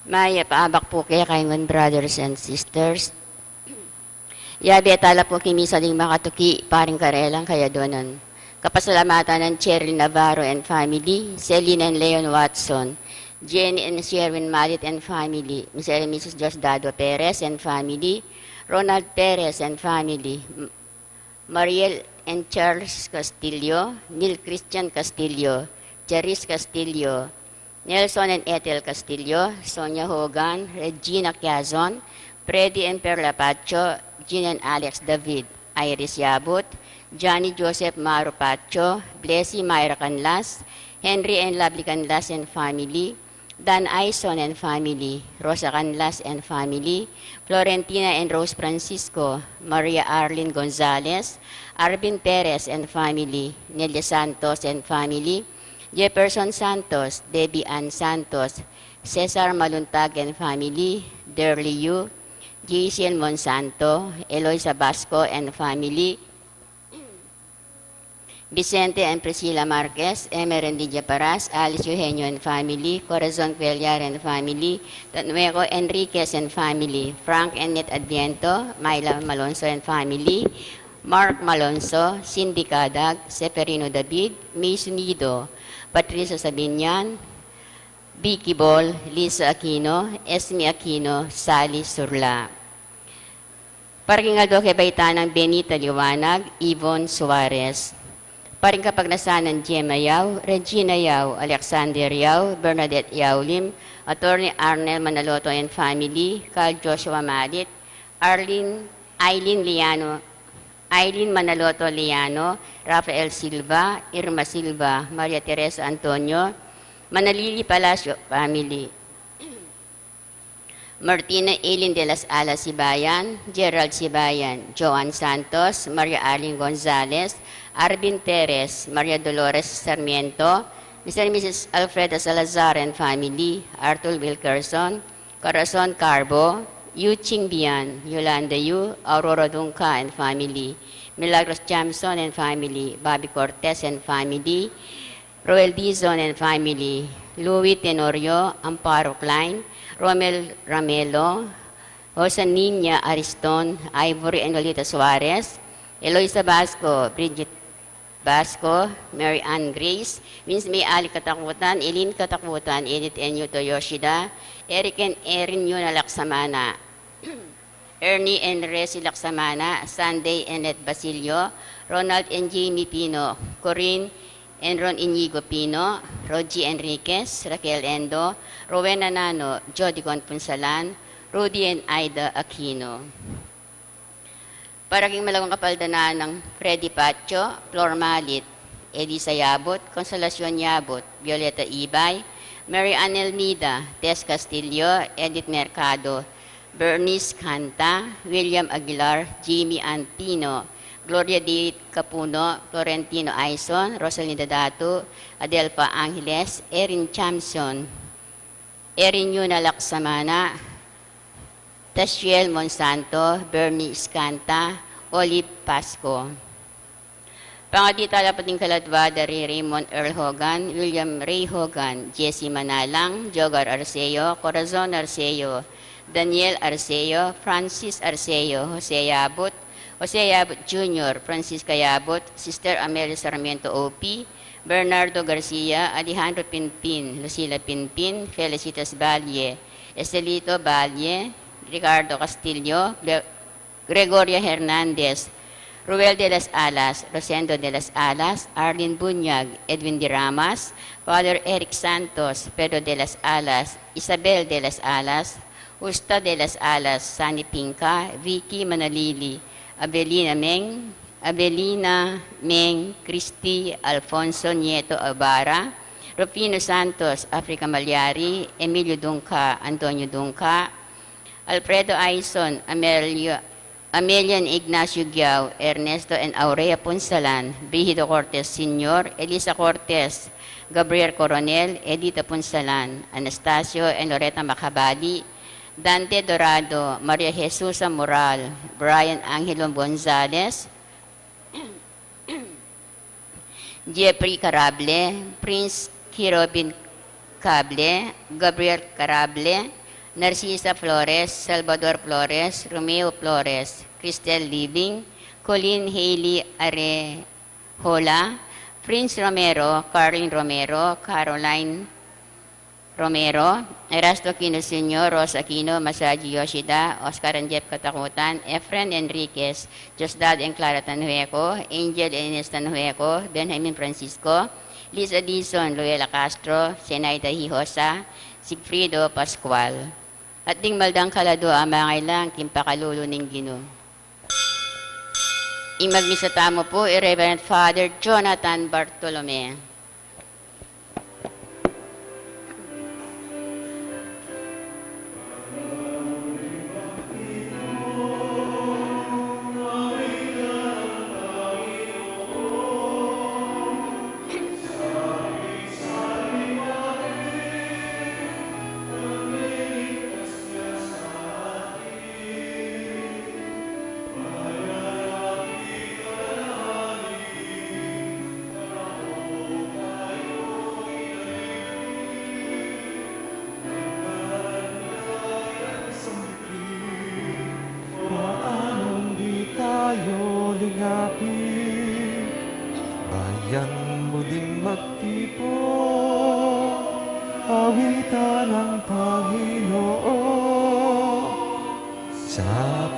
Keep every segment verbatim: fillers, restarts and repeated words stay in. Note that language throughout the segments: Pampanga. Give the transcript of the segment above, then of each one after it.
Mayap a abak pu kekayu ngan, brothers and sisters. Yabe tala pu king misa ding makatuki, Paring Karelang Kayadonan. Kapasalamatan nang Cheryl Navarro and family, Celine and Leon Watson, Jenny and Sherwin Malit and family, Mister and Missus Diosdado Perez and family, Ronald Perez and family, M-, Mariel and Charles Castillo, Neil Christian Castillo, Charis Castillo, Nelson and Ethel Castillo, Sonia Hogan, Regina Quiazon, Freddy and Perla Pacho, Jean and Alex David, Iris Yabut, Johnny Joseph Maru Pacho, Blessy Myra Canlas, Henry and Lovely Canlas and family, Dan Aison and family, Rosa Canlas and family, Florentina and Rose Francisco, Maria Arlene Gonzalez, Arvin Perez and family, Nelia Santos and family, Jefferson Santos, Debbie Ann Santos, Cesar Maluntag and family, Derly Yu, J C L Monsanto, Eloisa Basco and family, Vicente and Priscilla Marquez, Emer and Lydia Paras, Alice Eugenio and family, Corazon Cuellar and family, Tanueco Enriquez and family, Frank and Net Adviento, Myla Malonzo and family, Mark Malonzo, Cindy Cadag, Seferino David, May Sunido, Patricia Sabinian, Vicky Bol, Lisa Aquino, Esme Aquino, Sally Surla. Para king aldo ke, baita nang Benita Liwanag, Yvonne Suarez. Para king kapagnasan nang Gemma Yao, Regina Yao, Alexander Yao, Bernadette Yao Lim, Attorney Arnel Manaloto and family, Carl Joshua Malit, Arlene, Eileen Liano, Eileen Manaloto Liano, Rafael Silva, Irma Silva, Maria Teresa Antonio, Manalili Palacio family. Martina Eileen de las Alas Sibayan, Gerald Sibayan, Joan Santos, Maria Arlene Gonzalez, Arvin Perez, Maria Dolores Sarmiento, Mister and Missus Alfreda Salazar and family, Arthur Wilkerson, Corazon Carbo, Yu Ching Bian, Yolanda Yu, Aurora Dunca and family, Milagros Jamson and family, Bobby Cortez and family, Roel Dizon and family, Louis Tenorio, Amparo Klein, Romel Ramelo, Jose Niña Ariston, Ivory and Lolita Suarez, Eloisa Basco, Bridget Basco, Mary Ann Grace, Vince May Ali Katakutan, Eileen Katakutan, Edith and Yuto Yoshida, Eric and Erin Yuna Laksamana, Ernie and Resi Laksamana, Sunday and Ed Basilio, Ronald and Jamie Pino, Corinne and Ron Inigo Pino, Rogie Enriquez, Raquel Endo, Rowena Nano, Jody Gonpunsalan, Rudy and Aida Aquino. Para king malagwang kapaldanan nang Freddy Pacho, Flor Malit, Elisa Yabut, Consolacion Yabut, Violeta Ibay, Mary Ann Elmida, Tess Castillo, Edith Mercado, Bernice Canta, William Aguilar, Jamie Ann Pino, Gloria David Capuno, Florentino Aison, Rosalinda Datu, Adelfa Angeles, Erin Chamson, Erin Yuna Laksamana, Tashiel Monsanto, Bernie Escanta, Olive Pasco. Pangadi tala pa ding kaladwa da ri Raymond Earl Hogan, William Ray Hogan, Jesse Manalang, Jogar Arceo, Corazon Arceo, Daniel Arceo, Francis Arceo, Jose Yabut, Jose Yabut Junior, Francisca Yabut, Sister Amelia Sarmiento O P, Bernardo Garcia, Alejandro Pinpin, Lucila Pinpin, Felicitas Valle, Estelito Valle, Ricardo Castillo, Gle-, Gregoria Hernandez, Ruel de las Alas, Rosendo de las Alas, Arlene Bunyag, Edwin de Ramas, Father Eric Santos, Pedro de las Alas, Isabel de las Alas, Justa de las Alas, Sunny Pinca, Vicky Manalili, Abelina Meng, Abelina Meng, Christy Alfonso Nieto Abara, Rufino Santos, Africa Malyari, Emilio Dunca, Antonio Dunca, Alfredo Aison, Amelio, Amelia and Ignacio Giao, Ernesto and Aurea Punsalan, Brigido Cortes Senior, Elisa Cortes, Gabriel Coronel, Edita Punsalan, Anastasio and Loreta Macabali, Dante Dorado, Maria Jesusa Moral, Brian Angelo Gonzalez, Jeffrey Carable, Prince Kirobin Cable, Gabriel Carable, Narcisa Flores, Salvador Flores, Romeo Flores, Cristel Living, Colleen Haley Arejola, Prince Romero, Carlin Romero, Caroline Romero, Erasto Aquino Senior, Rosa Aquino, Masaji Yoshida, Oscar and Jeff Katakutan, Efren Enriquez, Diosdado and Clara Tanhueco, Angel and Ines Tanhueco, Benjamin Francisco, Liz Addison, Luella Castro, Zenaida Hijosa, Sigfrido Pascual. At ding maldang kaladua a mangailangan king pakalulu ning Ginu. Ing magmisa tamu pu i Reverend Father Jonathan Bartolome. Paanong di tayo lingapin? Bayan muling magtipon, awitan ang Panginoon. Sa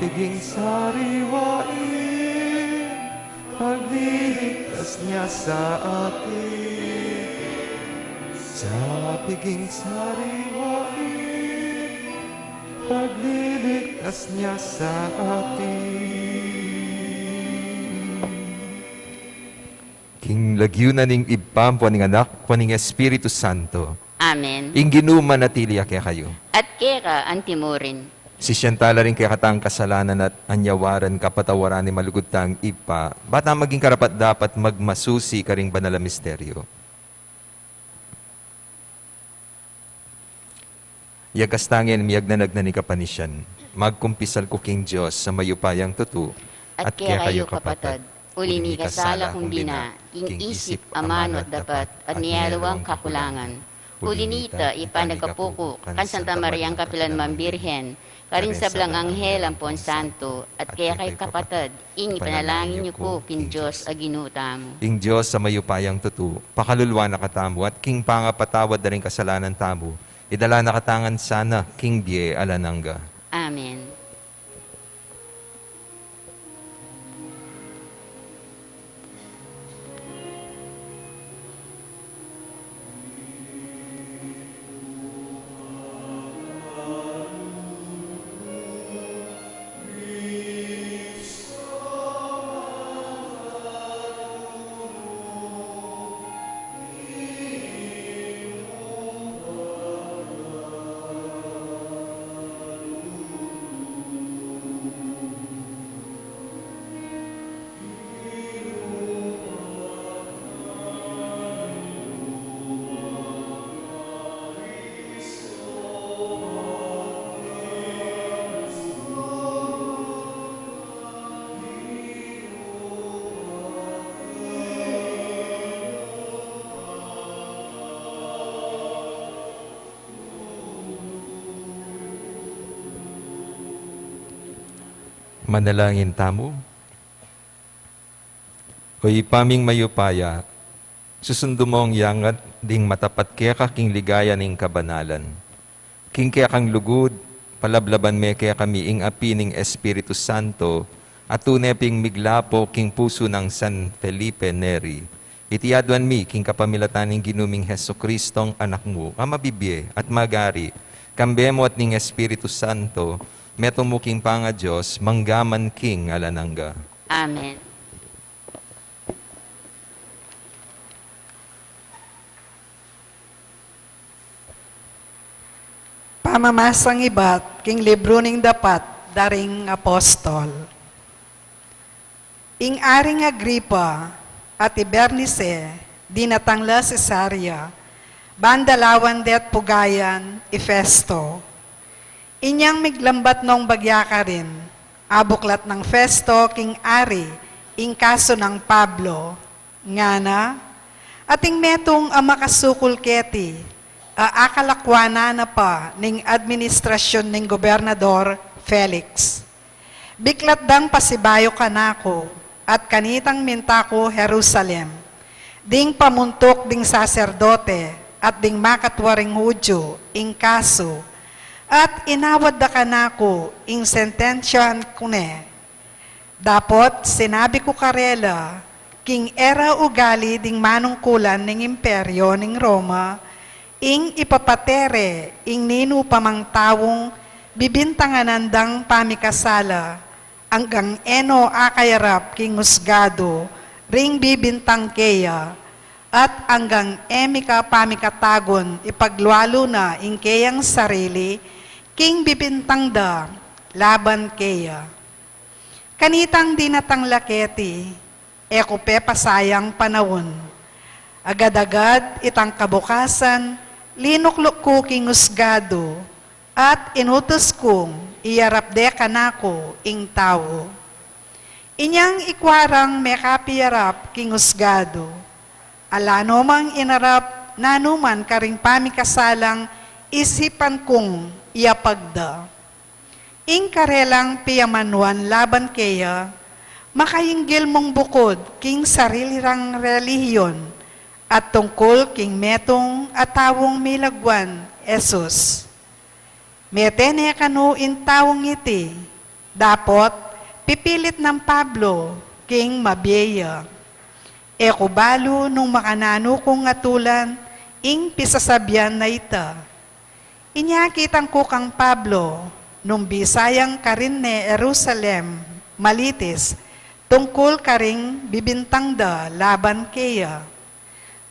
piging sariwain, pagliligtas niya sa atin. Sa piging sariwain, pagliligtas niya sa atin. King lagyu na ning Ibpa, ampo ning Anak, ampo ning Espiritu Santo. Amen. Ing Ginu manatili ya kekayu. At keka antimurin. Sisian tala ring kekatang kasalanan at anyawaran kapatawaran ning malugud tang Ibpa, ba tang maging karapat-dapat magmasusi karing banal a misteryo. Yagas tang miyagnanag na ning kapanisian, magkumpisal ku king Dios a mayupayang tutu, at kekayu kapatad, uli ning kasala kung bina, king isip, amanu at dapat, at ning aliwang kakulangan. Uli nita, ipanagapu ku kang Santa Mariang kapilan man Birhen, karing sablang anghel ampon santo, at kekayu kapatad, ing ipanalangin yu ku king Dios a Ginu tamu. Ing Dios a mayupayang tutu, pakalulwan na katamu, at king pangapatawad da ring kasalanan tamu, idala na katamu ngan sana king bie alang angga. Amen. Manalangin tamu. O Ibpa ming mayupaya, susundu mung yangat ding matapat keka king ligaya ning kabanalan. King kekang lugud, palablaban me kekami ing api ning Espiritu Santo, a tune ping miglapo king pusu nang San Felipe Neri. Iti aduan mi king kapamilatan ning Ginu ming Jesucristong Anak mu, a mabibie at magari, kambe mu at ning Espiritu Santo, metung mu king pangaDios, mangga man king alang angga. Amen. Pamamasang ibat king libru ning Dapat da ring Apostol. Ing Aring Agripa at i Bernice dinatang la Cesarea, ban dalawan det pugayan i Festo. Inyang miglambat nong bagya karin, abuklat nang Festo king ari ing kasu nang Pablo, ngana, ating metung a makasukul keti, a akalakuanan na pa ning administrasyun ning Gobernador Felix. Biklat dang pasibayu kanaku, at kanitang minta ku Jerusalem, ding pamuntuk ding saserdote at ding makatua ring Judio ing kasu, at inawad da kanaku ing sentensyahan ku ne. Dapot sinabi ku karela, king e ra ugali ding manungkulan ning Imperyo ning Roma, ing ipapate re ing ninu pa mang taung bibintangan dang pamikasala, anggang e no akayarap king husgadu ring bibintang keya, at anggang e mika pamikatagun ipaglualu na ing keyang sarili king bibintang da laban keya. Kanitang dinatang la keti, e ku pepasayang panaun. Agad-agad itang kabukasan, linukluk ku king husgadu, at inutus kung iyarap de kanaku ing tau. Inyang ikua rang mekapiyarap king husgadu, ala no mang inarap nanuman karing pamikasalang isipan kung iyapag da. Ing karelang piyamanuan laban keya, makainggil mung bukud king sarili rang relihiyon at tungkul king metung a taung milagwan Jesus. Mete ne kanu ing taung iti, dapot pipilit nang Pablo king mabie ya. E ku balu nung makananu kung atulan ing pisasabian na ita. Inya kitang ku kang Pablo, nung bisa yang karin ne Jerusalem malitis tungkul karing bibintang da laban keya.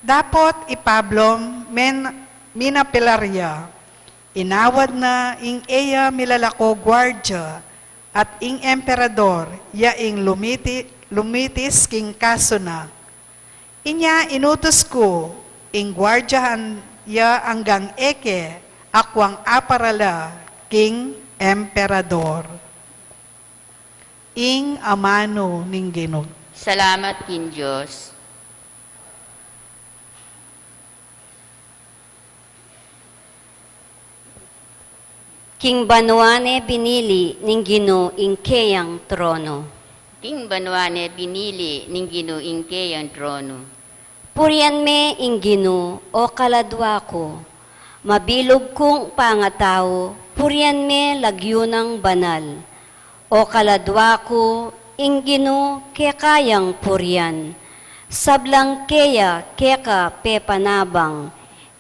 Dapot i Pablo men-, minapilar ya, inawad na ing e ya milalako guardia, at ing emperador ya ing lumiti-, lumitis king kasu na. Inya inutus ku ing guardiahan ya anggang e ke akuang aparala king emperador. Ing amanu ning Ginu. Salamat king Dios. King banua ne binili ning Ginu ing keyang trono. King banua ne binili ning Ginu ing keyang trono. Purian me ing Ginu, o kaladua ku. Mabilug kung pangatau, purian me lagyu nang banal. O kaladua ku, ing Ginu keka yang purian. Sablang keya keka pepanabang,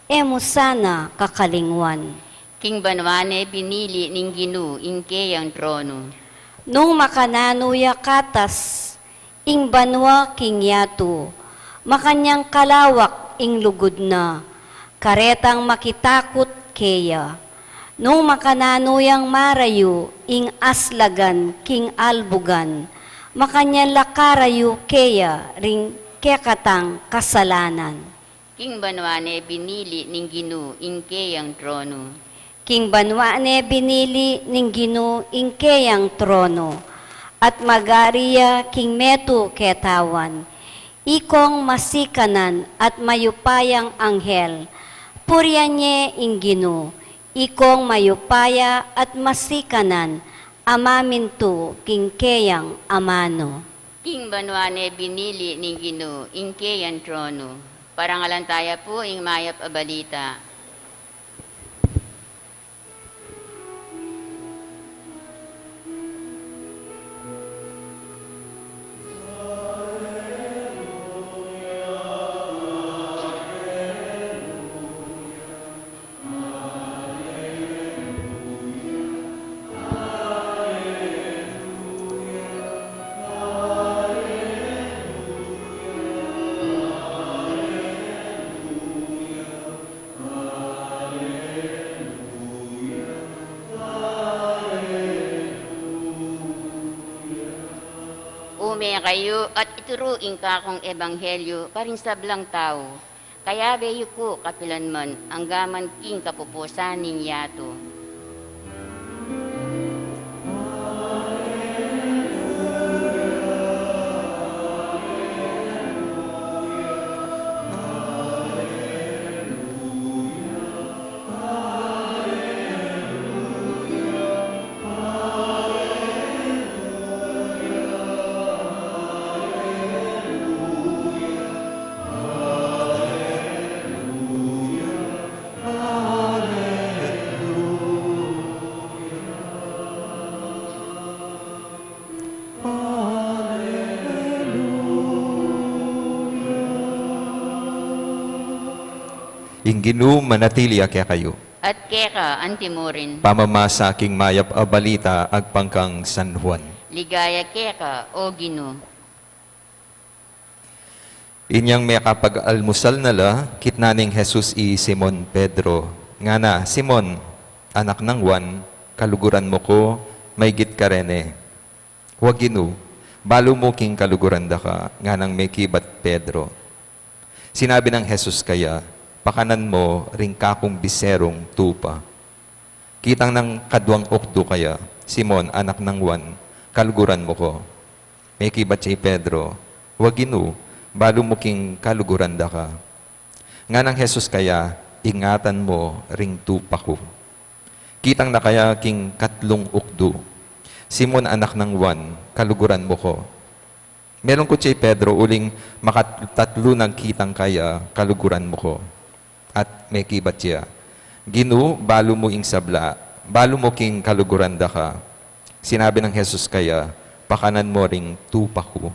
e mu sana kakalingwan. King banua ne binili ning Ginu ing keyang trono. Nung makananu ya katas ing banua king yatu, makanyang kalawak ing lugud na, karetang makitakut keya. Nung makananu yang marayu ing aslagan king albugan, makanyan la karayu keya ring kekatang kasalanan. King banua ne binili ning Ginu ing keyang trono. King banua ne binili ning Ginu ing keyang trono, at magari ya king metung ketawan. Ikong masikanan at mayupayang anghel, purian ye ing Ginu. Ikong mayupaya at masikanan a mamintu king keyang amanu. King banua ne binili ning Ginu ing keyang trono. Parangalan taya pu ing mayap a balita. Ume kayu at ituru ing kakung ebanghelyu karing sablang tau. Kayabe yu ku kapilan man, angga man king kapupusan ning yatu. Ing Ginu manatili ya kekayu. At keka antimurin. Pamamasa king mayap a balita agpang kang San Juan. Ligaya keka, O Ginu. Inyang mekapag-almusal na la, kitnan ning Jesus i Simon Pedro. Ngana, Simon, anak nang Juan, kaluguran mu ku, maygit ka reni? Wa, Ginu, balu mu king kaluguran da ka, nganang mekibat Pedro. Sinabi nang Jesus kaya, pakanan mu ring kakung biserung tupa. Kitang nang kaduang ukdu kaya, Simon, anak nang Juan, kaluguran mu ku? Mekibat ya i Pedro, wa, Ginu, balu mu king kaluguran da ka. Nganang Jesus kaya, ingatan mu ring tupa ku. Kitang na kaya king katlung ukdu, Simon, anak nang Juan, kaluguran mu ku? Melungkut ya i Pedro uling makatatlu nang kitang kaya, kaluguran mu ku. At mekibat ya, Ginu, balu mu ing sabla, balu mu king kaluguran da ka. Sinabi nang Jesus kaya, pakanan mu ring tupa ku.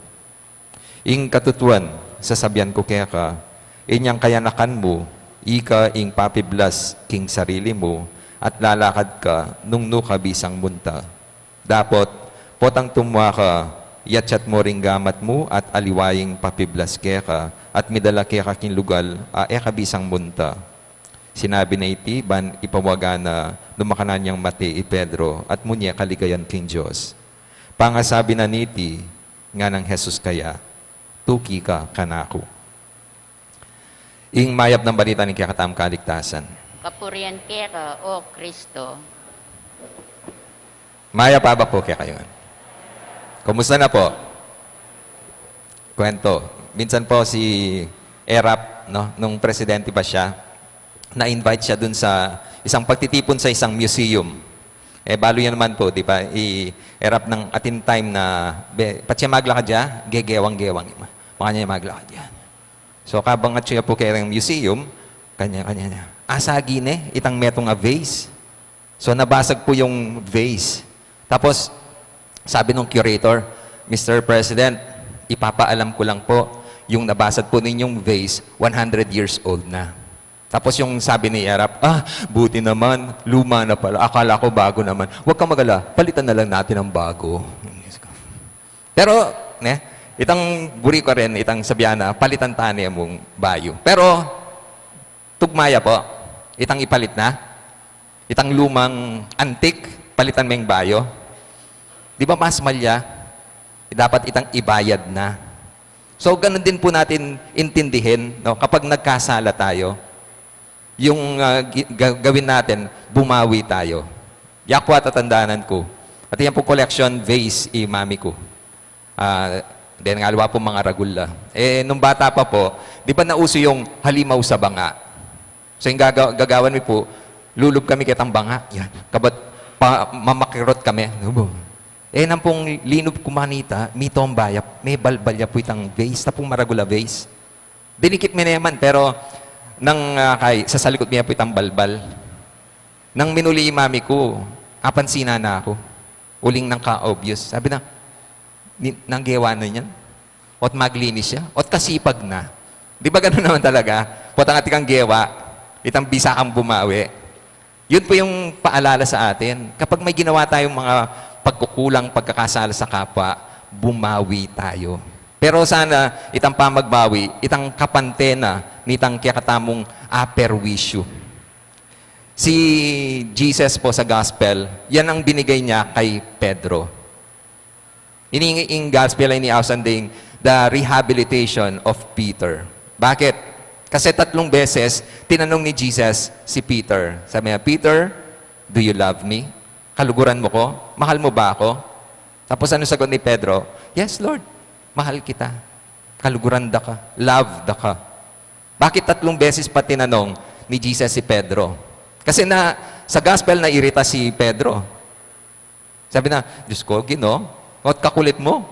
Ing katutuan, sasabian ku keka, inyang kayanakan mu, ika ing papiblas king sarili mu, at lalakad ka nung nu ka bisang munta. Dapot, potang tumwa ka, yatyat mu ring gamat mu at aliwa ing papiblas keka, at midala keka king lugal a e ka bisang munta. Sinabi na iti ban ipawaga na nung makanyan yang mate i Pedro at munye kaligayan king Dios. Pangasabi na niti, nganang Jesus kaya, tuki ka kanaku. Ing mayap nang balita ning kekatamung kaligtasan. Kapurian keka, O Kristo. Mayap a abak pu kekayu ngan. Kumusta na pu? Kwento. Minsan pu si Erap, no, nung presidente pa siya, na-invite siya dun sa isang pagtitipon sa isang museum. E, balu ya naman pu, di ba? I Erap nang atin time na, be, patse maglakad ya, gegewang-gewang. Makanyan ya maglakad ya. So, kabang atsu ya pu kereng museum, kanyan-kanyan ya. Asagi ne itang metung a vase. So, nabasag pu yung vase. Tapos, sabi nung curator, "Mister President, ipapaalam ku lang pu, yung nabasag pu ninyung vase, one hundred years old na." Tapos yung sabi ni Erap, "Ah, buti naman, luma na pala. Akala ko bago naman." "Huwag kang mag-alala, palitan na lang natin ng bago." Pero, ne, itang buri ku rin, itang sabian na, palitan tane mung bayu. Pero, tugma ya pu, itang ipalit na, itang lumang antik, palitan meng bayu. Di ba mas malya? Dapat itang ibayad na. So, ganun din pu natin intindihin, no? Kapag nagkasala tayo, yung, ah, gi-, ga-, gawin natin, bumawi tayo. Yaku, tatandanan ku. At yan pu collection vase i mami ku. Ah, then, aliwa pu manga ragul la. E, nung bata pa pu, di ba nauso yung halimaw sa banga? So, yung gaga-, gagawan mi pu, lulub kami ketang banga. Yan. Kabat pa, mamakirot kami. E, nang pung linub ku manita, mitomba ya, mebalbal ya pu itang vase, tapung maragul a vase. Dinikit mi ne man, pero nang, ah, kay, sasalikut mi ya pu itang balbal. Nang minuli i mami ku, apansinan na ku. Uling nang ka-obvious. Sabi na, "Ni-, nang gewa na yan? Ot maglinis ya? Ot kasipag na?" Di ba ganun naman talaga? Potang atin kang gewa, itang bisa kang bumawi. Yun pu yung paalala sa atin. Kapag may ginawa tayong mga pagkukulang, pagkakasala sa kapwa, bumawi tayo. Pero sana itang pamagbawi, itang kapante na nitang kekatamung aperwisyu. Si Jesus pu sa gospel, yan ang binigay niya kay Pedro. Ini ing gospel ini ausan ding the rehabilitation of Peter. Bakit? Kasi tatlung beses, tinanong ni Jesus si Peter. Sabi niya, "Peter, do you love me? Kaluguran mo ko? Mahal mo ba ako?" Tapos ano sagot ni Pedro? "Yes, Lord. Mahal kita. Kaluguran da ka. Love da ka." Bakit tatlung beses pa tinanong ni Jesus si Pedro? Kasi na, sa gospel, nairita si Pedro. Sabi na, "Diyos ko, Gino, ot kakulit mo.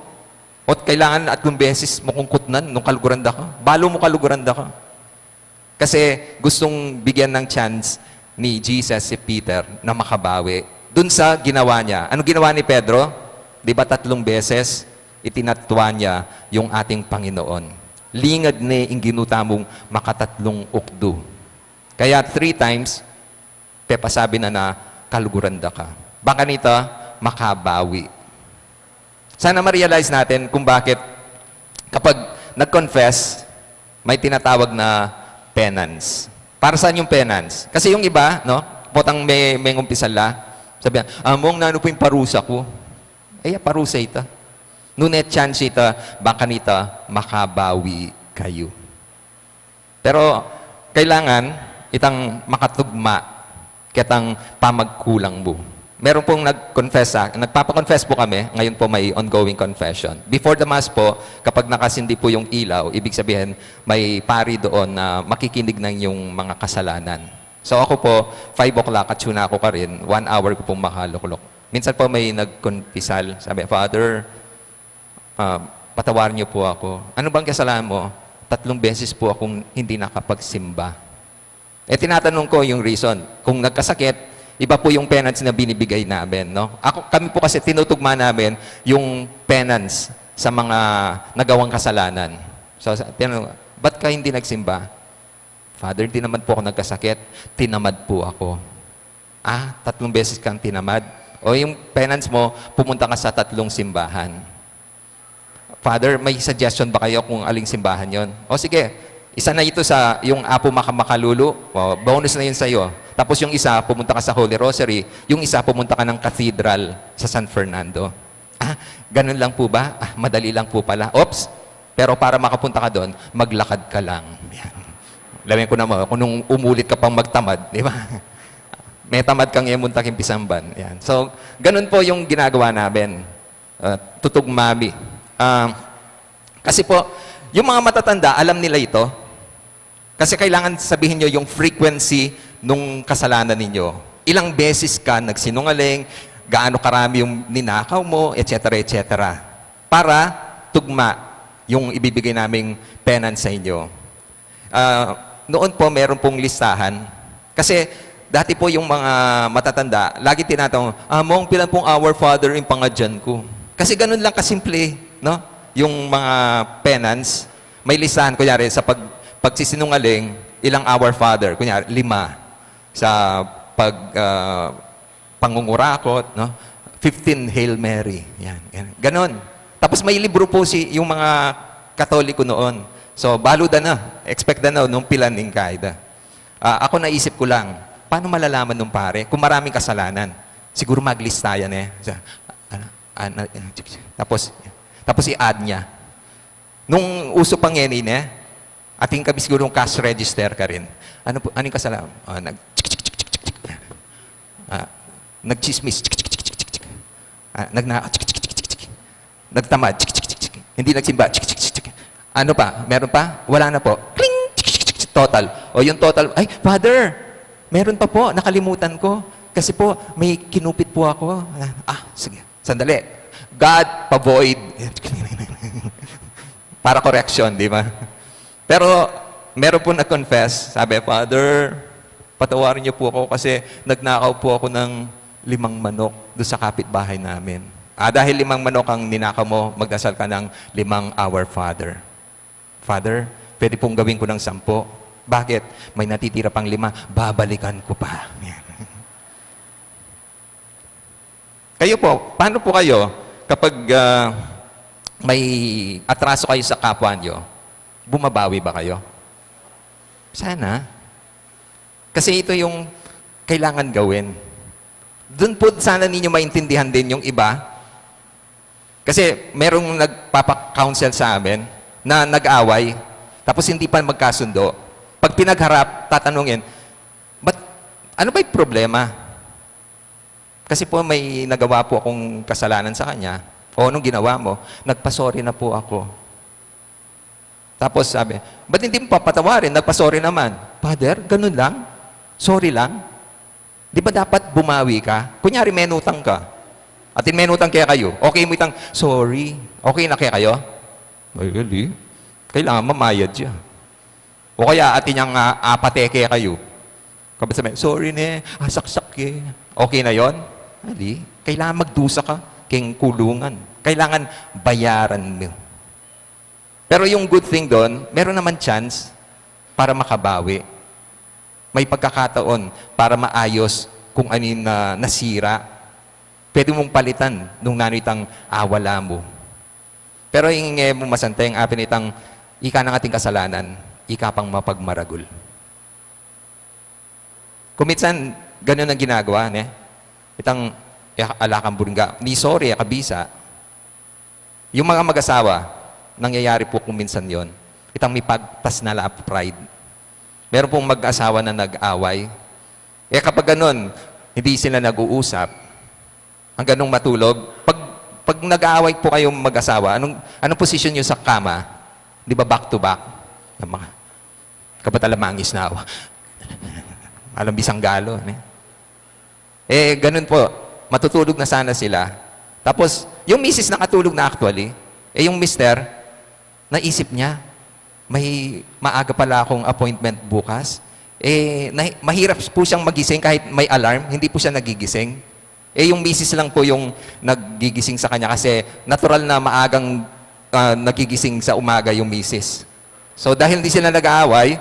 Ot kailangan atlung beses mo kung kutnan nung kaluguran da ka. Balu mo kaluguran da ka." Kasi gustong bigyan ng chance ni Jesus si Peter na makabawi dun sa ginawa niya. Ano ginawa ni Pedro? Di ba tatlung beses itinatwa niya yung ating Panginoon? Lingad ne ing Ginu tamung makatatlung ukdu. Kaya three times, pepasabi na na kaluguran da ka. Baka nita, makabawi. Sana ma-realize natin kung bakit kapag nag-confess, may tinatawag na penance. Para saan yung penance? Kasi yung iba, no? Potang may, may umpisal la, sabi niya, "Among, nanu pu ing parusa ku?" Ay, parusa ita. Nune chance ita, baka nita, makabawi kayu. Pero kailangan itang makatugma ketang pamagkulang mu. Meron pong nag-confess sa, nagpapa-confess po kami, ngayon po may ongoing confession. Before the Mass po, kapag nakasindi po yung ilaw, ibig sabihin may pari doon na makikinig ng yung mga kasalanan. So ako po, five o'clock at suna ako ka rin, one hour ko pong makaluklok. Minsan po may nagkumpisal, sabi, "Father, ah, patawarin niyo po ako. Ano bang kasalanan mo? Tatlong beses po akong hindi nakapagsimba." Eh, tinatanong ko yung reason. Kung nagkasakit, iba po yung penance na binibigay namin, no? Ako, kami po kasi tinutugma namin yung penance sa mga nagawang kasalanan. So, sa, tinanong, "Ba't ka hindi nagsimba?" "Father, hindi naman po ako nagkasakit. Tinamad po ako." "Ah, tatlong beses kang tinamad?" "O, yung penance mo, pumunta ka sa tatlong simbahan." "Father, may suggestion ba kayo kung aling simbahan yon?" "O sige, isa na ito sa yung Apo Maka-, Makalulu, o, bonus na yun sa'yo. Tapos yung isa, pumunta ka sa Holy Rosary, yung isa, pumunta ka ng cathedral sa San Fernando." "Ah, ganun lang po ba? Ah, madali lang po pala." "Oops, pero para makapunta ka doon, maglakad ka lang." Yan. Lamin ko naman, kung nung umulit ka pang magtamad, di ba? May tamad kang imunta king pisamban. Yan. So, ganun po yung ginagawa namin. Ah, tutugma mi. Ah, kasi po, yung mga matatanda, alam nila ito. Kasi kailangan sabihin nyo yung frequency nung kasalanan ninyo. Ilang beses ka nagsinungaling, gaano karami yung ninakaw mo, et cetera, et cetera. Para tugma yung ibibigay naming penance sa inyo. Ah, noon po, meron pong listahan. Kasi dati po yung mga matatanda, lagi tinatanong, "Ah, Mong, pilan pong Our Father yung pangadyan ko?" Kasi ganun lang kasimple, no? Yung mga penance, may listahan, kunyari, sa pag-, pagsisinungaling, ilang Our Father, kunyari, lima. Sa pag, ah, pangungurakot, no? Fifteen Hail Mary. Yan, yan. Ganon. Tapos may libro po si, yung mga Katoliko noon. So, balu da na, expect da na, nung pilan ning kaida. Ah, ako naisip ko lang, paano malalaman nung pare kung maraming kasalanan? Siguro maglista yan eh. Sa, ano, ano, tapos, tapos i-add niya. Nung uso pa ngeni, ne? Atin kami siguro yung cash register ka rin. Ano po, ano yung kasalanan? Ah, nag-, ah, nagchismis. Ah, nagna-, nagtamad. Hindi nagsimba. Ano pa? Meron pa? Wala na po. Kling! Total. O, yung total. "Ay, Father, meron pa po. Nakalimutan ko. Kasi po, may kinupit po ako." Ah, sige. Sandali. God, pa-void. Para correction, di ba? Pero meron po nag-confess, sabi, "Father, patawarin niyo po ako kasi nagnakaw po ako ng limang manok doon sa kapitbahay namin." Ah, dahil limang manok ang ninakaw mo, magdasal ka ng limang Our Father. "Father, pwede pong gawin ko ng sampu." "Bakit?" "May natitira pang lima, babalikan ko pa." Yan. Kayo po, paano po kayo kapag, ah, may atraso kayo sa kapwa nyo? Bumabawi ba kayo? Sana. Kasi ito yung kailangan gawin. Doon po sana ninyo maintindihan din yung iba. Kasi merong nagpapa-counsel sa amin na nag-away, tapos hindi pa magkasundo. Pag pinagharap, tatanungin, "Ba't, ano ba yung problema?" "Kasi po may nagawa po akong kasalanan sa kanya." "O, anong ginawa mo?" "Nagpa-sorry na po ako." Tapos sabi, "Ba't hindi mo papatawarin? Nagpa-sorry naman." "Father, ganun lang? Sorry lang? Di ba dapat bumawi ka? Kunyari, menutang ka. Atin menutang kaya kayo. Okay mo itang, 'Sorry.' Okay na kaya kayo?" "Ay, hindi. Kailangan mamayad siya." O kaya, atin yang, ah, apateke kayo. Kapag sabi, "Sorry ne, asaksak ke." Okay na yon? Ali, kailangan magdusa ka king kulungan. Kailangan bayaran mo. Pero yung good thing doon, meron naman chance para makabawi. May pagkakataon para maayos kung ano yung na, nasira. Pwede mong palitan nung nanu itang awala mu. Pero ing e mu masanteng, apin itang ika nang ating kasalanan, ika pang mapagmaragul. Kung minsan, ganun ang ginagawa, ne? Itang, e, ala kang burungga, ni sorry, e ka bisa. Yung mga mag-asawa, nangyayari po kung minsan yon. Itang may pagtas na la pride. Meron pong mag-asawa na nag-away. E kapag ganun, hindi sila nag-uusap. Hanggang nung matulog, pag, pag nag-aaway po kayong mag-asawa, anong, anong posisyon nyo sa kama? Di ba back to back? Yung mga, kapat alamangis na ako. Alam Bisanggalo, ne? Eh, ganun po. Matutulog na sana sila. Tapos, yung misis nakatulog na actually. Eh, yung mister, naisip niya, may maaga pala akong appointment bukas. Eh, na, mahirap po siyang magising kahit may alarm, hindi po siya nagigising. Eh, yung misis lang po yung nagigising sa kanya kasi natural na maagang, ah, nagigising sa umaga yung misis. So, dahil hindi sila nag-aaway,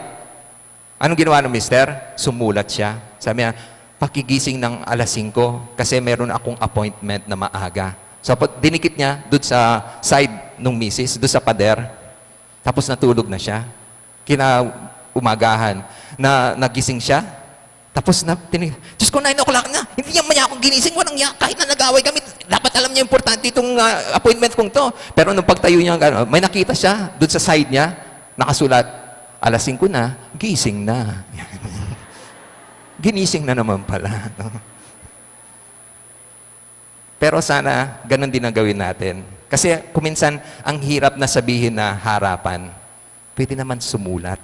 anong ginawa ng mister? Sumulat siya. Sabi niya, "Pakigising ng alas singko kasi meron akong appointment na maaga." So, pa-, dinikit niya doon sa side nung misis, doon sa pader. Tapos natulog na siya. Kinaumagahan na nagising siya. Tapos na, tinig, "Diyos ko, nine o'clock na. Hindi niya man niya akong ginising. Walang ya, kahit na nag-away kami, dapat alam niya importante itong, ah, appointment kong to." Pero nung pagtayo niya, ano, may nakita siya doon sa side niya, nakasulat, "Alas singko na, gising na." Ginising na naman pala, no? Pero sana ganun din ang gawin natin. Kasi kuminsan, ang hirap na sabihin na harapan. Pwede naman sumulat.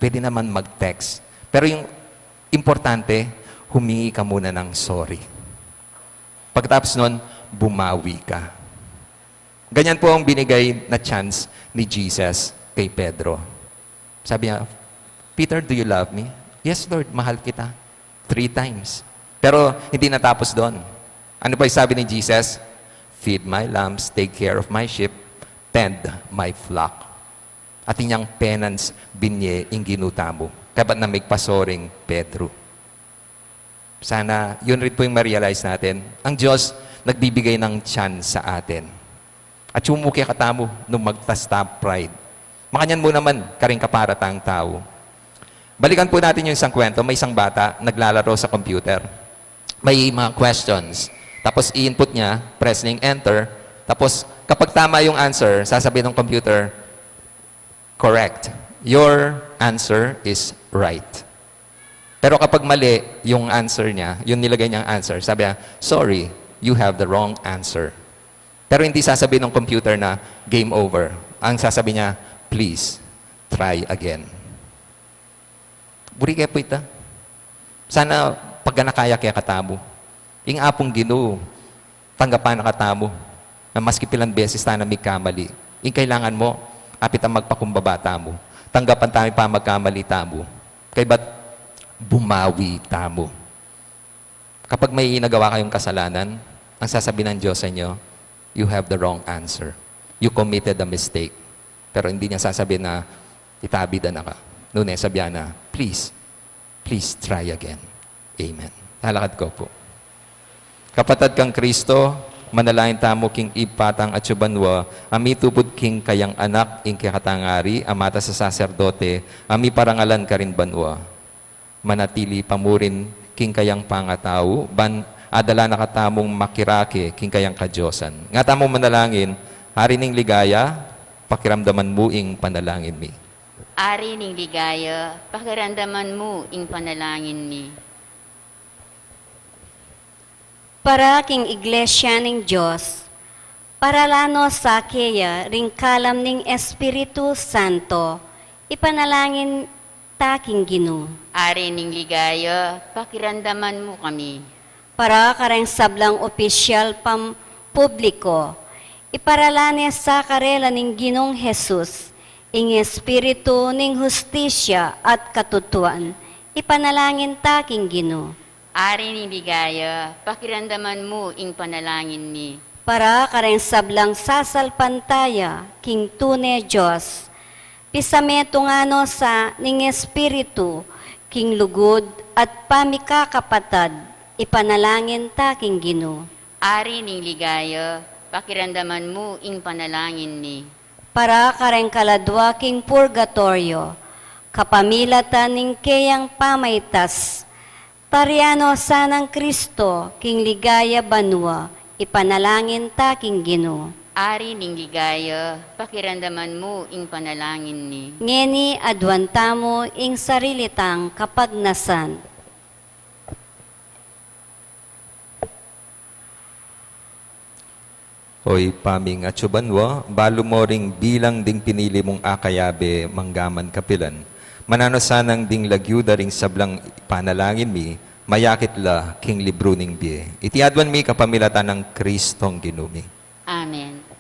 Pwede naman mag-text. Pero yung importante, humingi ka muna ng sorry. Pagkatapos nun, bumawi ka. Ganyan po ang binigay na chance ni Jesus kay Pedro. Sabi niya, "Peter, do you love me?" "Yes, Lord, mahal kita." Three times. Pero hindi natapos doon. Ano pa yung sabi ni Jesus? "Feed my lambs, take care of my sheep, tend my flock." Atin yang penance binye ing Ginu tamu. Kaya't na migpasoring Pedro. Sana yun rin po yung ma-realize natin. Ang Diyos nagbibigay ng chance sa atin. At sumuki katamu nung magtas ta pride. Makanyan mu naman, karing kaparatang tau. Balikan po natin yung isang kwento. May isang bata naglalaro sa computer. May mga questions. Tapos i-input niya, press niya yung enter. Tapos kapag tama yung answer, sasabihin ng computer, "Correct. Your answer is right." Pero kapag mali yung answer niya, yung nilagay niyang answer, sabi niya, "Sorry, you have the wrong answer." Pero hindi sasabihin ng computer na, "Game over." Ang sasabi niya, "Please, try again." Buri ke pu ita. Sana pagganaka ya kekatamu. Ing Apung Ginu, tanggapan na katamu. Na maski pilan beses tana migkamali. Ing kailangan mu, apin tang magpakumbaba tamu. Tanggapan tamu ing pamagkamali tamu. Kaybat bumawi tamu. Kapag may nagawa kayong kasalanan, ang sasabihin ng Diyos sa inyo, "You have the wrong answer. You committed a mistake." Pero hindi niya sasabihin na, "Itabi da na ka." Nune, sabihan na, "Please, please try again." Amen. Talakad ko po. Kapatad kang Kristo, manalangin tamu king Ibpa tang atsu banua, a mitubud king kayang Anak ing kekatang ari, a mata sa saserdote, a miparangalan karin banua. Manatili pa mu rin king kayang pangatau, ban adala na katamung makirake king kayang kadiosan. Nga tamung manalangin, Ari ning ligaya, pakiramdaman mu ing panalangin mi. Ari ning ligaya, pakiramdaman mu ing panalangin mi. Para king Iglesia ning Dios, paralan no sa keya ring kalam ning Espiritu Santo, ipanalangin ta king Ginu. Ari ning ligaya, pakiramdaman mu kami. Para kareng sablang opisyal pampubliko, iparalan ne sa karela ning Ginung Jesus, ing espiritu ning hustisya at katutuan, ipanalangin ta king Ginu. Ari ning ligaya, pakiramdaman mu ing panalangin mi. Para kareng sablang sasalpantaya king tune Dios, pisametungan no sa ning Espiritu king lugud at pamikakapatad, ipanalangin ta king Ginu. Ari ning ligaya, pakiramdaman mu ing panalangin mi. Para kareng kaladwa king purgatoryo, kapamilatan ning keyang pamaitas, tarian no sanang Kristo king ligaya banua, ipanalangin ta king Ginu. Ari ning ligaya, pakiramdaman mu ing panalangin mi. Ngeni aduan tamu ing sarili tang kapagnasan. O Ibpa ming atsu banua, balu mo ring bilang ding pinili mung akayabe manggaman kapilan. Mananu sanang ding lagyu da ring sablang panalangin mi, mayakit la king libru ning bie. Iti aduan mi kapamilatan nang Kristong Ginu mi. Amen.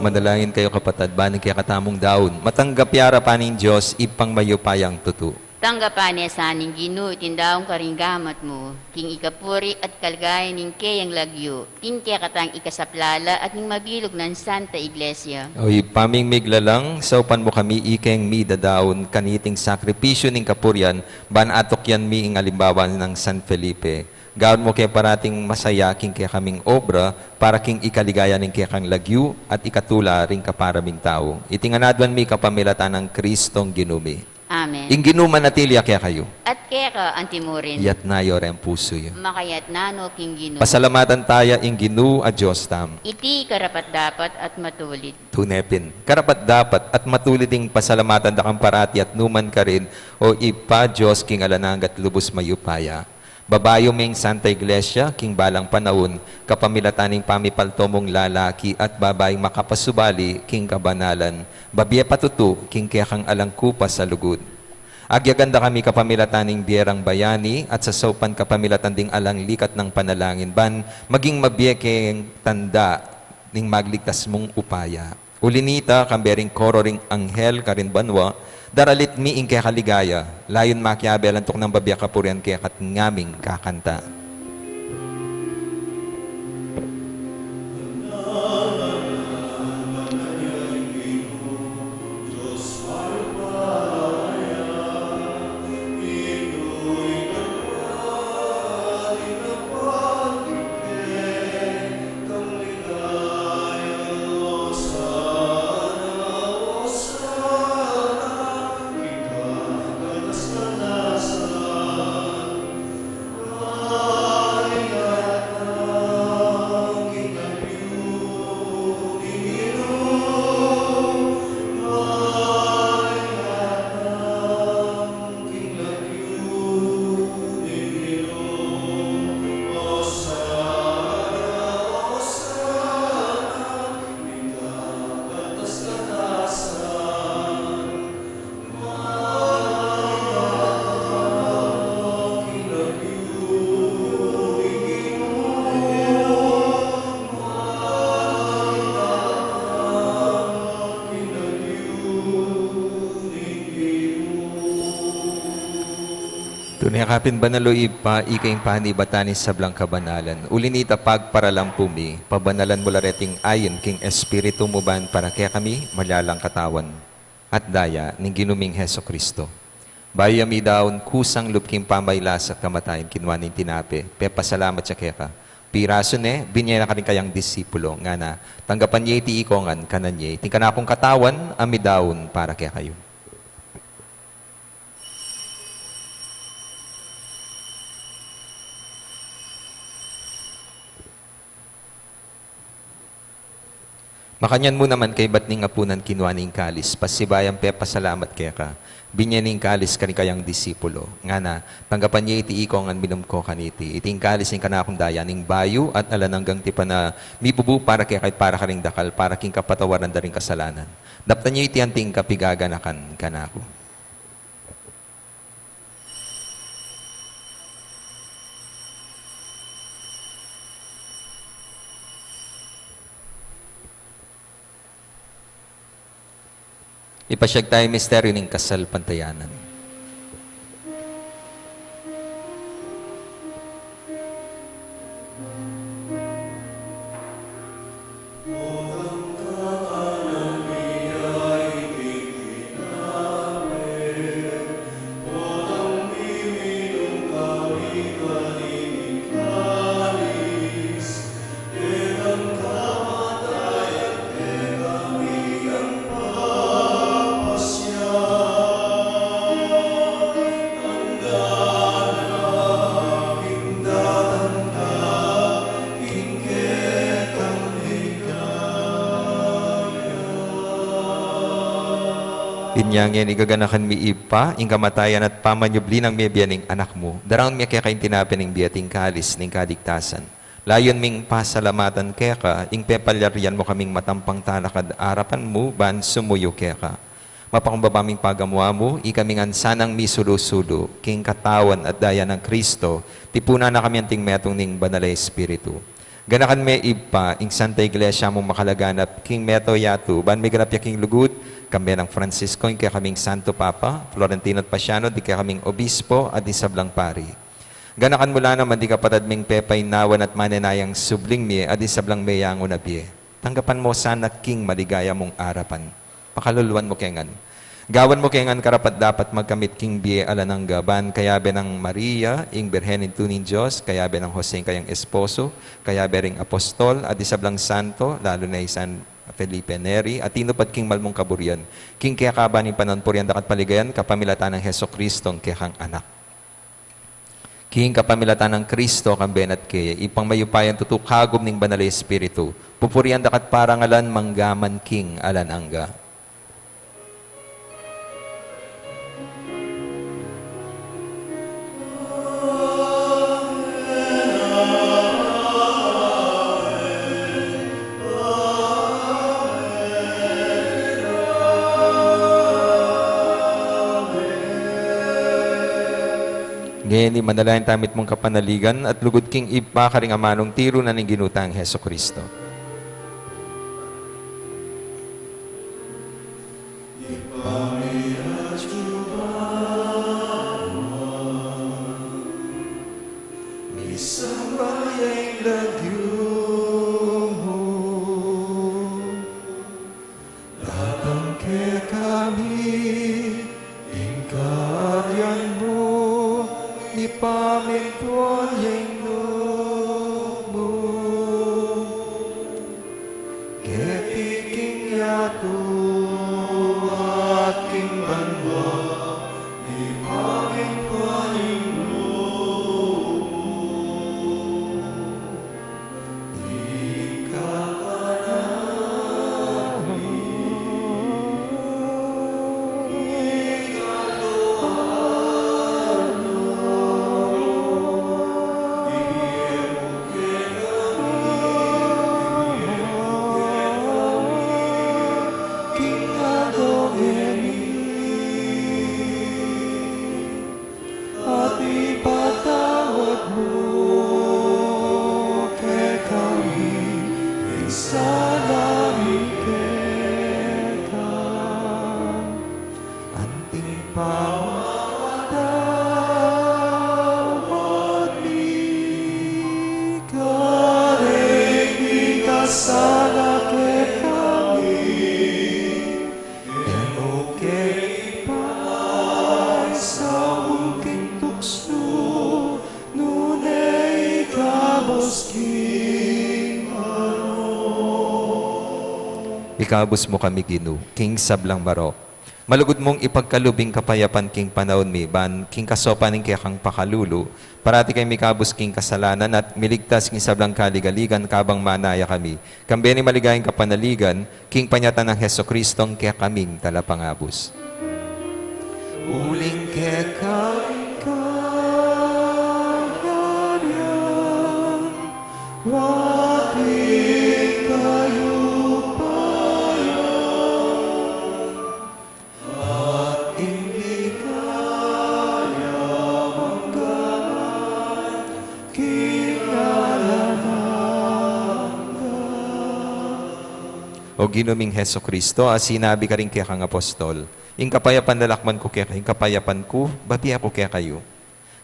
Manalangin kayu, kapatad, ban ing kekatamung daun matanggap ya arapan ning Dios, Ibpang mayupayang tutu. Tanggapan na sa ning Ginu iting daun karing gamat mu, king ikapuri at kaligayan ning keyang lagyu, king kekatang ikasaplala at ning mabilug nang Santa Iglesia. O Ibpa ming miglalang, saupan mu kami ikeng midadaun kaniting sakripisyu ning kapurian, ban atukyan mi ing alimbawa nang San Felipe. Gawan mu ke parating masaya king kekaming obra, para king ikaligaya ning kekang lagyu at ikatula ring kapara ming tau. Iti ngan aduan mi kapamilatan nang Kristong Ginu mi. Amen. Ing Ginu manatili ya kekayu. At keka antimurin. Itas yu reng pusu yu. Makaitas no king Ginu. Pasalamatan taya ing Ginu a Dios tamu. Iti karapat-dapat at matulid. Tune pin, karapat-dapat at matulid ing pasalamatan da kang parati at nukarin man, O Ibpa, Dios king alang angga at lubus mayupaya. Babayu ming Santa Iglesia, king balang panaun, kapamilatan ning pamipalto mung lalaki at babaing makapasubali king kabanalan, babie patutu king kekang alang kupas a lugud. Agyagan da kami kapamilatan ning bie rang bayani at sasaupan kapamilatan ding alang likat nang panalangin, ban maging mabie keng tanda ning magligtas mung upaya. Uli nita, kambe ring koro ring anghel karin banua, daralit mi ing keka ligaya, layun makiabe lantuk nang babie kapurian keka at ngaming kakanta. Mekapin banal, o Ibpa, ika ing panibatan ning sablang kabanalan. Uli na nita, pagparalampu mi, pabanalan mu la reting ain king Espiritu mu ban para kekami malalang katawan at daya ning Ginu ming Jesucristo. Bayu ya midaun kusang lub king pamailas at kamatayan, kinua ne ing tinape, pepasalamat ya keka, pirasu ne, binie na karing kayang disipulo, ngana: Tanggapan ye iti ikong ngan, kanan ye, iti ing kanakung katawan a midaun para kekayu. Makanyan mu naman, kaybat ning apunan, kinua ne ing kalis, pasibayu yang pepasalamat keka, binie ne ing kalis karing kayang disipulo, ngana: Tanggapan ye iti ikong ngan, minum ko kaniti, iti ing kalis ning kanakung daya ning bayu at alang anggang tipan a mibubu para kekayu at para karing dakal para king kapatawaran da ring kasalanan. Daptan ye iti anting kapigaganakan kanaku. Ipasyag taya ing misteryu ning kasalpantayanan. Inya ngeni gaganakan mi, Ibpa, ing kamatayan at pamanyubli nang mebie ning Anak mu. Daraun mi keka ing tinape ning bie at ing kalis ning kaligtasan. Layun ming pasalamatan keka ing pepalyarian mu kaming matampang talakad arapan mu ban sumuyu keka. Mapakumbaba ming pagamu-amu, ikami ngan sanang misulu-sulu king katawan at daya nang Kristo, tipunan na kami anting metung ning Banal a Espiritu. Ganakan me, Ibpa, ing Santa Iglesia mung makalaganap king meto yatu, ban miganap ya king lugud, kambe nang Francisco, ing kekaming Santo Papa, Florentino at Pasiano, ding kekaming Obispo, at ding sablang pari. Ganakan mu la naman ding kapatad ming pepaynawan at manenayang subling mie, at ding sablang meyangu na bie. Tanggapan mu sana king maligaya mung arapan. Pakaluluan mu ke ngan. Gawan mu ke ngan karapat-dapat magkamit king bie alang angga, ban kayabe nang Maria, ing Birhen ning tunay Dios, kayabe nang Jose, ing kayang esposo, kayabe ring apostol, at ding sablang santo, lalu na i San Felipe Neri, a tinupad king mal mung kaburian, king kekaban ning panaun, purian da ka at paligayan kapamilatan nang Jesucristo, ing kekang Anak. King kapamilatan nang Kristo, kambe na at keye, Ibpang mayupayang tutu, kagum ning Banal a Espiritu, pupurian da ka at parangalan manggaman king alang angga. Ngeni manalangin tamu mitmung kapanaligan at lugud king Ibpa karing amanung tiru na ning Ginu tang Jesucristo. Ibpa mi, atsu ka banua, misamban ya ing lagyu mu, datang kekami ing kayarian mu, mipamintuan ya ing lub mu keti king yatu at king banua. Mipamintuan ing lub mu. At ipatawad mu kekami ing sala mi keka, anti pamagdalena Ikabus mu kami, Ginu, king sablang marok. Malugud mung ipagkalub ing kapayapan king panaun mi, ban king kasaupan ning kekang pakalulu, parati kami mikabus king kasalanan at miligtas king sablang kaligaligan kabang manaya kami kambe ning maligayang kapanaligan king panyatang nang Jesucristo a kekaming Talapangabus. Uling keka ing kayarian, at ing kayupayan, at ing ligaya manggaman king alang angga. O Ginu ming Jesucristo, a sinabi karing kekang apostol, ing kapayapan lalakwan ku kekayu, ing kapayapan ku babie ku kekayu.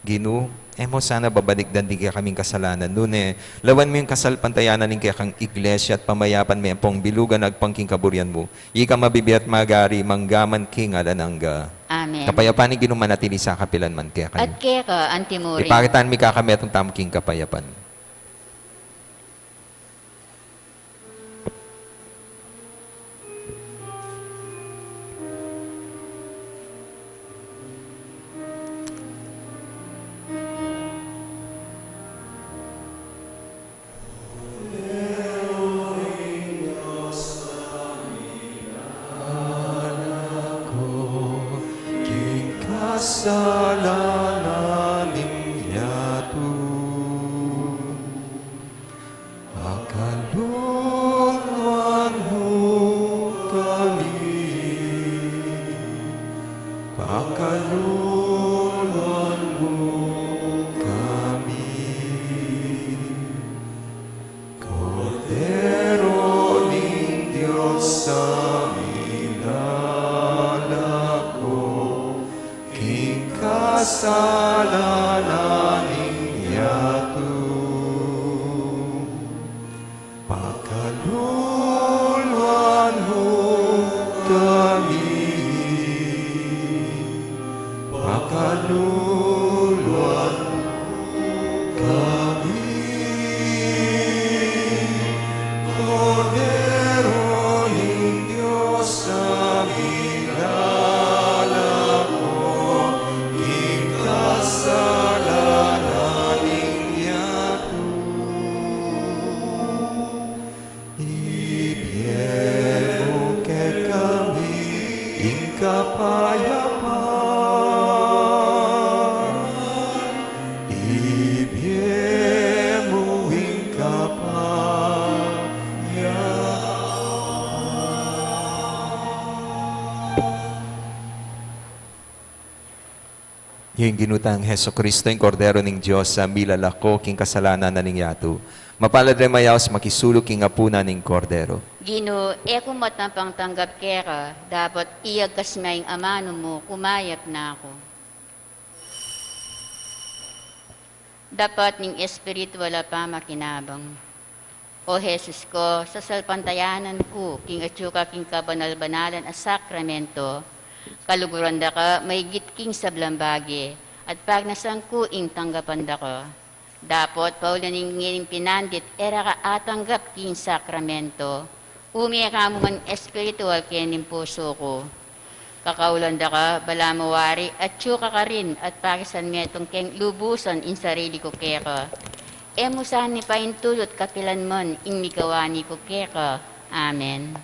Ginu, e mu sana babalikdan ding kekaming kasalanan, nune lawan mu ing kasalpantayanan ning kekang Iglesia at pamayapan me ampong bilugan agpang king kaburian mu. Ika mabibie at magari manggaman king alang angga. Amen. Kapayapan ning Ginu manatili sa kapilan man kekayu. At keka antimurin. Ipakitan mi kekami ing tamu king kapayapan. King kasalanan ning yatu. Pakaluluan mu kami, pakaluluan mu kami. Kordero ning Dios a milalako king kasalanan ning yatu. Pakaluluan mu kami, pakaluluan mu kami. Kordero ning Dios a milalako king kasalanan ning yatu. Ibie mu kekami ing kapayapan. Ibie mu ing kapayapan. Ing Ginu tang Jesucristo, ing Kordero ning Dios, a milalako king kasalanan na ning yatu. Mapalad ring mayaus makisalu king apunan ning Kordero. Ginu, e ku matapang tanggap keka, dapot iyagkas me ing amanu mu, kumayap na ku. Dapat ning espiritual a pamakinabang. O Jesus ko, sasalpantayanan ku king atyu ka king kabanal-banalan a sakramento, kaluguran da ka maigit king sablang bage, at pagnasan ku ing tanggapan da ka. Dapot pauli ning ngening pinandit e ra ka atanggap king sakramento, ume ka mu man espiritual keng pusu ku. Kakaulan da ka, balamu wari, atyu ka karin, at pakisan metung keng lubusan ing sarili ku keka. E mu sana paintulut kapilan man ing migawa na ku keka. Amen.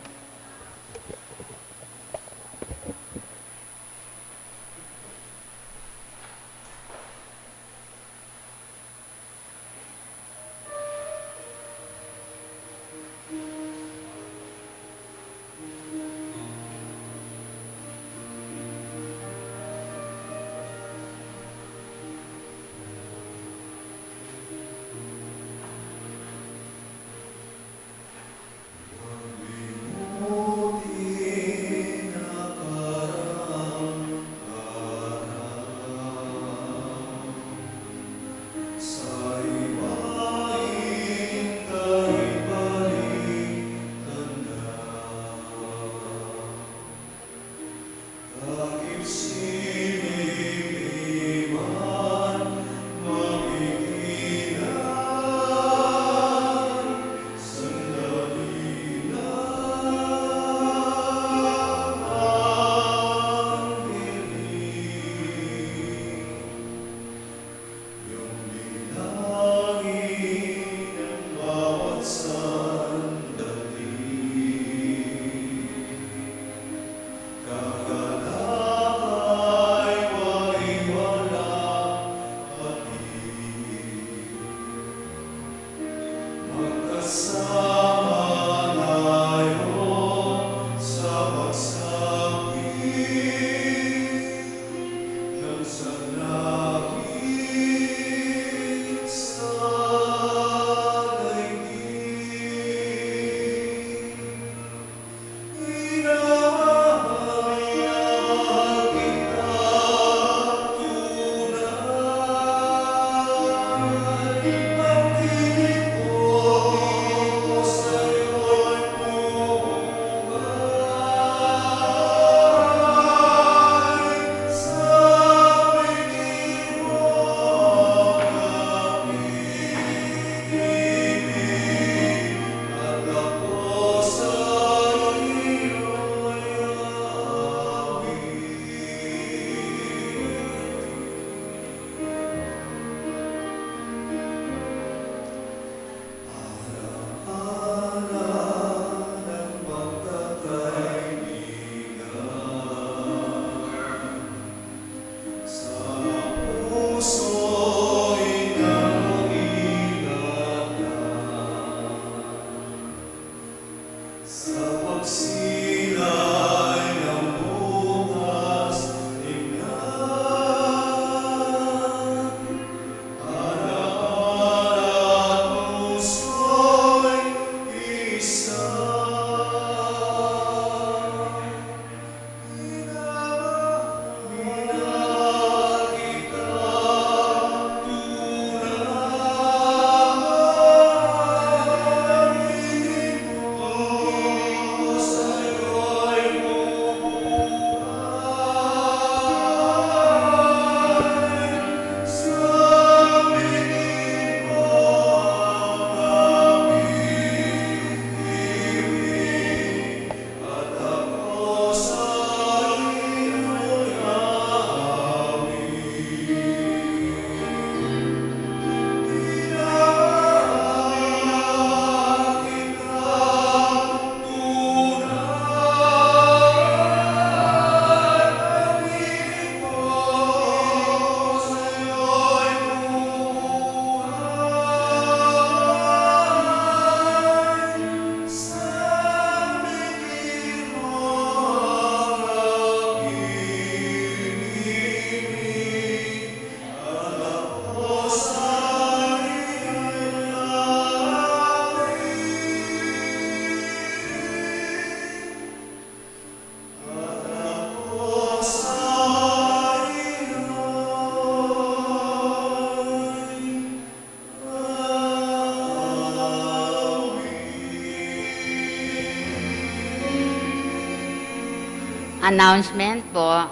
Announcement po.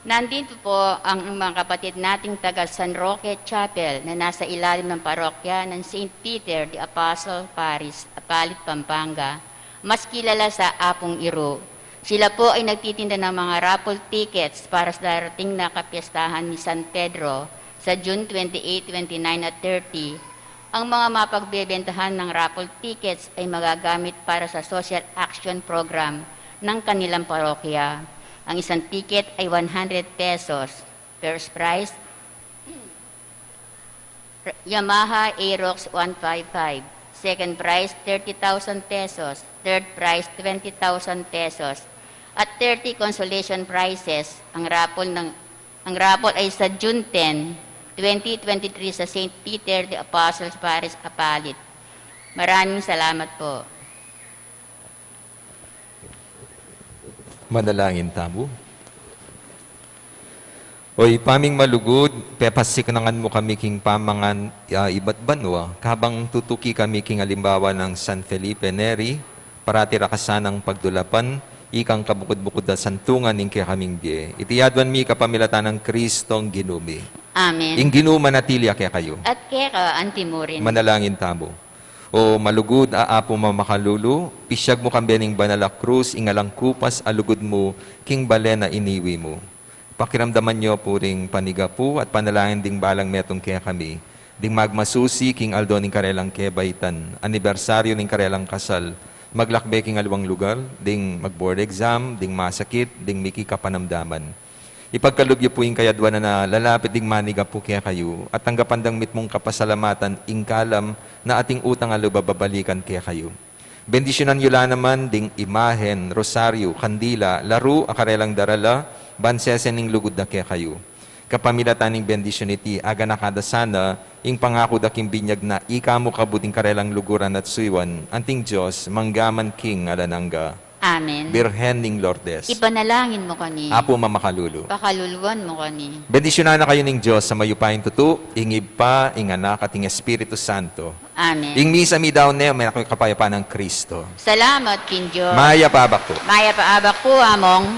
Nandito po ang mga kapatid nating taga San Roque Chapel na nasa ilalim ng parokya ng Saint Peter the Apostle Parish, Apalit, Pampanga, mas kilala sa Apung Iru. Sila po ay nagtitinda ng mga raffle tickets para sa darating na kapistahan ni San Pedro sa June twenty-eight, twenty-nine at thirty. Ang mga mapagbebentahan ng raffle tickets ay magagamit para sa Social Action Program ng kanilang parokya. Ang isang ticket ay one hundred pesos. First prize, Yamaha Aerox one five five. Second prize, thirty thousand pesos. Third prize, twenty thousand pesos. At thirty consolation prizes. Ang raffle ng, ang raffle ay sa June ten, twenty twenty-three sa Saint Peter the Apostles Parish, Apalit. Maraming salamat po. Manalangin tamu. O Ibpa ming malugud, pepasiknangan mu kami king pamangan, ah, ibat banua, kabang tutuki kami king alimbawa nang San Felipe Neri, parati ra ka sanang pagdulapan, ikang kabukud-bukud a santungan ning kekaming bie. Iti aduan mi kapamilatan nang Kristong Ginu mi. Amen. Ing Ginu manatili ya kekayu. At keka antimurin. Manalangin tamu. O malugud a Apu mamakalulu, pisyag mu kambe ning banal a krus ing alang kupas a lugud mu king balen a iniwi mu. Pakiramdaman yu pu ring panigapu at panalangin ding balang metung kekami, ding magmasusi king aldo ning karelang kebaitan, anibersaryu ning karelang kasal, maglakbe king aliwang lugar, ding mag-board exam, ding masakit, ding miki kapanamdaman. Ipagkalub yu pu ing kayaduanan a lalapit ding manigapu kekayu, at tanggapan dang mitmung kapasalamatan ing kalam na ating utang a lub a babalikan kekayu. Bendisyunan yu la naman ding imahen, rosaryu, kandila, laru a karelang darala, ban sesen ning lugud da kekayu. Kapamilatan ning bendisyun iti, aganaka da sana ing pangaku da king binyag na ika mu kabud ing karelang luguran at suyuan, anting Dios, mangga man king alang angga. Amen. Birhen ning Lourdes. Ipanalangin mu kami. Apu mamakalulu. Pakaluluan mu kami. Bendisyunan na kayu ning Dios a mayupayang tutu, ing Ibpa, ing Anak, at ing Espiritu Santo. Amen. Ing misa meyari ne, menakit kayu ing kapayapan nang Kristo. Salamat king Dios. Mayap a abak pu. Mayap a abak pu, Among.